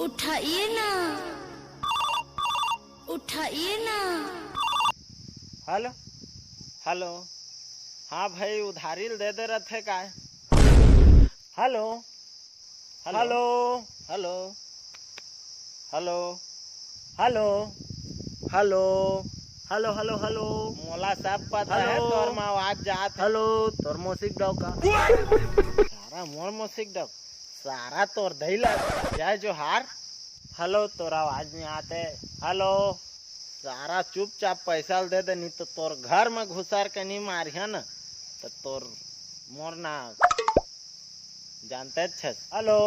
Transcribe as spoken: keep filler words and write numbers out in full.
उठाइए ना, उठाइए ना। Hello, hello. हाँ भाई, उधारी ल दे दे रथे काय? Hello, hello, hello, hello, hello, hello, hello, hello, hello. मोला सब पता है हेलो। तोर में आवाज जात है। हेलो, तोर मौसिक डौका। सारा मोर मौसिक डौका। सारा तोर दई ला। जय जोहार। हेलो, तोर आवाज नहीं आते। हेलो, सारा चुपचाप पैसा ल दे दे, नहीं तो तोर घर में घुसर के नहीं मारिया ना, तो तोर मोर ना जानते छस। हेलो।